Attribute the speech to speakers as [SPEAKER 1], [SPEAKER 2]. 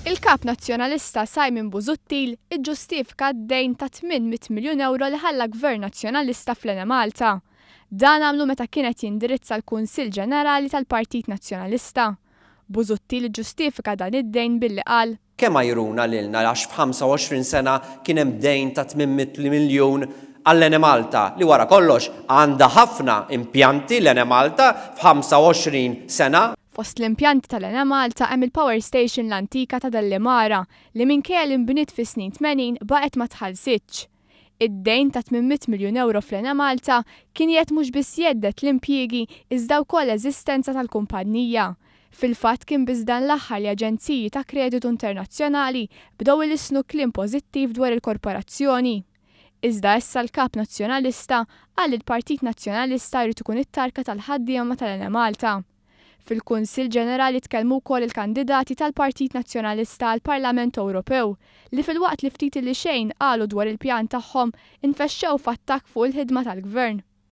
[SPEAKER 1] Il-Kap Nazzjonalista Simon Busuttil iġġustifika d-dejn ta' 800 miljun ewro li ħalla Gvern Nazzjonalista fl-Enemalta. Dan għamlu meta kien qed jindirizza l-Kunsill Ġenerali tal-Partit Nazzjonalista. Busuttil iġġustifika dan id-dejn billi qal.
[SPEAKER 2] Kemm għajruna lilna għax f'25 sena kien hemm dejn ta' 800 miljun għall-Enemalta li wara kollox għandha ħafna impjanti l-Enemalta f'25 sena.
[SPEAKER 1] Fost l-impjanti tal-Enemalta hemm il-power station l-antika ta' Dellimara li minkejja li nbniet fis-snin 80 baqgħet ma tħallsitx. Id-dejn ta' 800 miljun ewro fl-Enemalta kien qiegħed mhux biss jhedded l-impjiegi iżda wkoll l-eżistenza tal-kumpannija. Fil-fatt kien biss dan l-aħħar li aġenziji ta' kreditu internazzjonali bdew ilissnu kliem pożittiv dwar il-korporazzjoni. Iżda issa l-Kap Nazzjonalista qal li l-Partit Nazzjonalista jrid ikun it-tarka tal-ħaddiema tal-Enemalta. Fil-Kunsill Ġenerali tkellmu wkoll il-kandidati tal-Partit Nazzjonalista għall-Parlament Ewropew li filwaqt li ftit li xejn qalu dwar il-pjan tagħhom infexxew f'attakk fuq il-ħidma tal-Gvern.